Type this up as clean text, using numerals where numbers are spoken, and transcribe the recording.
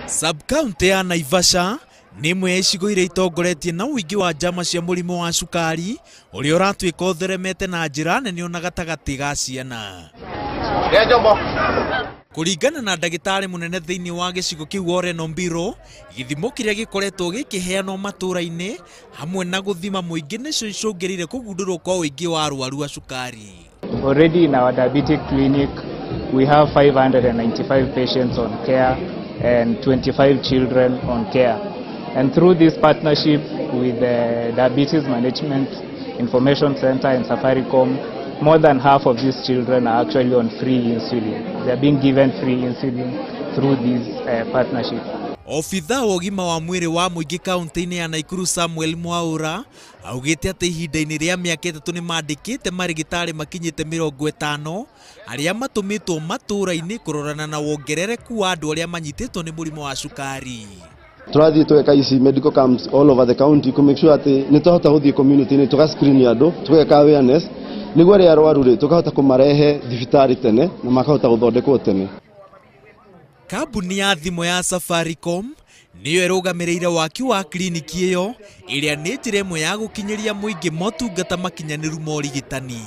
Sub-county ya Naivasha nĩ ĩmwe ya icigo iria itongoretie na ũingĩ wa njama cia mũrimũ wa cukari ũrĩa ũratuĩka ũtheremete na njĩra nene ona gatagatĩ ga ciana. Kũringana na ndagĩtarĩ mũnene thĩinĩ wa gĩcigo kĩu Oren Ombiro, gĩthimo kĩrĩa gĩkoretwo gĩkĩheanwo matũũra-inĩ hamwe na gũthima mũingĩ nĩcio icũngĩrĩire kũgundũrwo kwa ũingĩ wa arwaru a cukari. Already in our diabetic clinic, we have 595 patients on care and 25 children on care. And through this partnership with the Diabetes Management Information Center and Safaricom, more than half of these children are actually on free insulin. They are being given free insulin through this partnership. Obithaa wa ũgima wa mwĩrĩ wa mũingĩ kaunti-inĩ ya Naikuru Samuel Mwaura augĩte atĩ ihinda-inĩ rĩa mĩaka 3 nĩ mandĩkĩte marĩgĩtarĩ makinyĩte 50 arĩa matũmĩtwo matũũra-inĩ kũrorana na wongerereku wa andũ arĩa manyitĩtwo nĩ mũrimũ wa cukari. Tũrathiĩ tũgeka ici medical camps all over the county kũ make sure atĩ nĩ twahota gũthiĩ community-inĩ tũga screen andũ tũgeka awareness nĩguo arĩa arwaru rĩ tũkahota kũmarehe thibitarĩ tene na makahota gũthondekwo tene. Kambuni ya thimũ ya Safaricom nĩyo ĩrũgamĩrĩire waki wa kliniki ĩyo ĩrĩa nĩ njĩra ĩmwe ya gũkinyĩria mũingĩ motungata makinyanĩru ma ũrigitani.